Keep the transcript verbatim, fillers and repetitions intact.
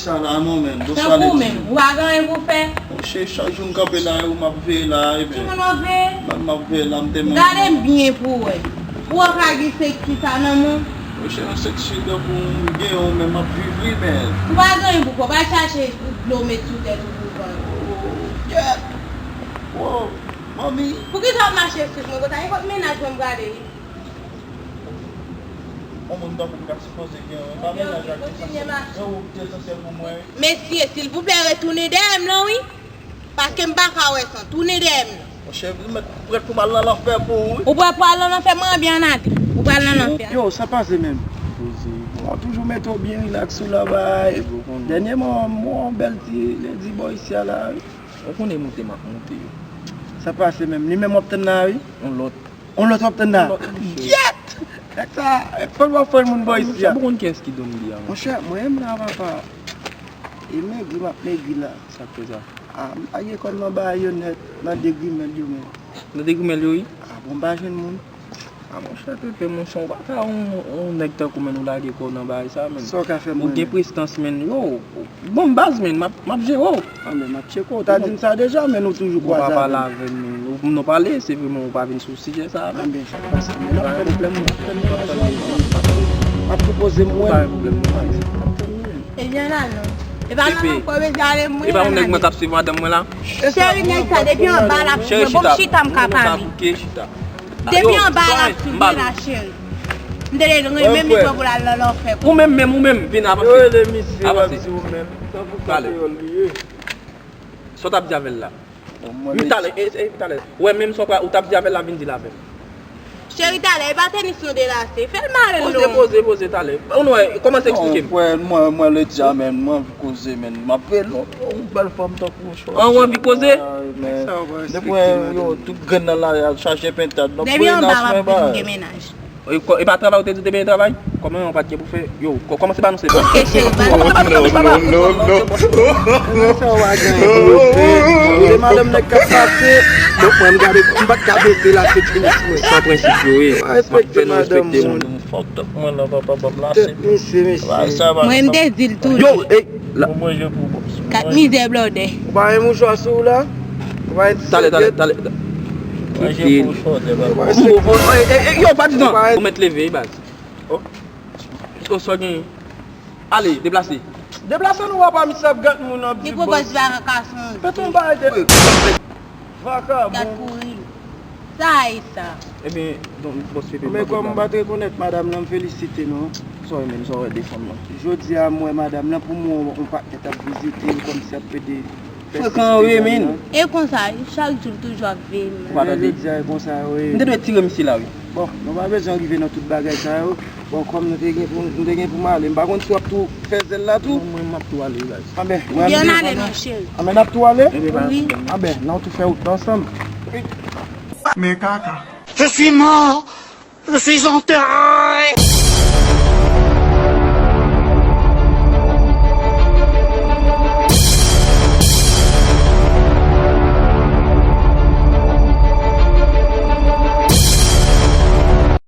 Sa la non, men. Tankou menm, ou pa gen anyen pou fè? Monchè, chak jou m kanpe la, ou m ap veye la, e ki moun w ap veye? M ap veye la, m tèlman. Gade m byen pou w wè. Ou wè pa gen seksi sa nan men w? Monchè, yon seksi tankou m gen yon, men m ap viv li, men. Ou pa gen anyen pou fè, w pa chache dlo met sou tèt ou pou w vann. Oh, yeah. Oh, manmi. Poukisa w ap mache sou mwen konsa? E kot mennaj mwen m prale? Yon moun tankou m ka sipoze gen yon, e pa mennaj ak esansyèl. E ou ki esansyèl pou mwen. Mesye, silvouplè, retounen dèyè m lan, wi. Paske m pa ka wè san. Tounen dèyè m lan. Monchè, m mèt prèt pou m al nan lanfè pou ou, wi. Ou prèt pou al nan lanfè, mwen byen ale. Ou pral nan lanfè. Yo, sa pase menm? Poze. Mwen toujou mete w byen rilaks ou la bay. Dènyèman, mwen yon bèl ti ledi bò isi a la, wi. Ou konnen moute m ap moute yo. Sa pase menm? Li menm w ap tann la, wi. Yon lòt. On lòt w ap tann la. Gyèt! Nèg sa, fò l w ap fè moun bò isi a. Monchè, ou konn kiyès ki donn li a, monchè? Monchè, mwen menm la, papa. E megri m ap megri la. Sa k fè sa? A, m lage kò m nan bagay yo nèt, nan degrimèl yo menm. Nan degrimèl yo, wi? A, bon, m pa jwenn moun. A, monchè, Pepe, monchè, ou pa ka yon, yon nèg tankou menm ou lage kò w nan bagay sa, menm. Sa w ka fè mwen menm? Ou gen prestans, menm. Yo, bon, baz, menm, m ap, m ap jere w. Anben, m ap tcheke w. Ou ta di m sa deja, men nou toujou kwaze avè m. Ou pa pale avè m, men nou, nou pale, se vre, men ou pa vin sou sijè sa a, men. Anben, sa k pase, men n ap fè pwoblèm, n ap fè pwoblèm. M ap tou poze m wè. Pa gen pwoblèm, nou pale. Ebyen, la, non. E pa nan lanfè w bezwen ale, mwen. E pa yon nèg mwen k ap swiv madanm mwen la? Cheri, nèg sa, depi anba l ap swiv mwen, bon, chita, m ka pale. Depi anba l ap swiv mwen la, cheri. M te dwe renmen misye pou l al nan lanfè. Ou menm, menm, ou menm, vin avanse. Yo rele misye, w ap di ou menm. Tankou sa kreyòl li ye. Sa w t ap di avè l la? Bon, mwen, men talè, e, e, talè. Ou wè, menm sa w t ap di avè l la, vin di l avè m. Cheri, talè, e pa tenis nou te lase. Fè l mare l non. Poze, poze, poze, talè. Ou nou wè, kòmanse eksplike m. Non, frè, mwen, mwen lè di a, men, mwen anvi koze, men. M ap veye l, yon bèl fanm tankou w. An, ou anvi koze? Depi yo, tout grenn nan lari a chaje pentad. Depi anba w ap vin gen mennaj. E pa travay ou te di w te benyen travay? Kòman yon pa t gen pou fè? Yo, kòmanse ba nou se. Ok, cheri, ba nou. Kòmanse ba nou se, papa. Non, non, non. Sa w a gen pou fè? Se madanm nèg k ap pase. Donk, mwen, m gade, m pa t ka bese la, se tenis mwen. Sa prensip yo ye. M ap fè nou respekte moun. Fòk tèt mwen nan papa, ban m lase. Tèt misye, mesye. Mwen, m te di l tou. Yo, e, la. Kat mizè blòdè. Ou pa gen mouchwa sou ou la? Ou pa gen... Talè, talè, talè. Kite l. Yo, pa di non. Ou mèt leve, wi, baz. O, sa w genyen? Ale, deplase. Deplase nou, papa, misye ap gad moun, ap di bòs. Li pwopòz pa nan kason. Fè ton bagay de vakabon. Gad kouri. Sa a ye sa? Ebyen, donk, bòs Pepe. Men kòm m pa t rekonèt madanm lan, m felisite nou. Sa w renmen, sa w wè de fanm lan? Jodi a, m wè madanm lan, pou mwen, yon pakèt ap vizite l, kòmsi ap pede. Frekan wi, men. E konsa, chak jou l toujou ap veye m. Ou pa tande? Jodi a, e konsa, wi. M te dwe tire misye la, wi. Bon, nou pa bezwen rive nan tout bagay sa yo. Bon, kòm nou te gen pou, nou te gen pou m ale, m pa konn si w ap tou fè zèl la tou. Mwen, mwen, m ap tou ale, wi, baz. Anben, mwen, anben, n ale non, cheri. Anben, n ap tou ale? Wi. Anben, n a tou fè wout la ansanm. Wi. Men kaka. Je suis mort. Je suis enterré.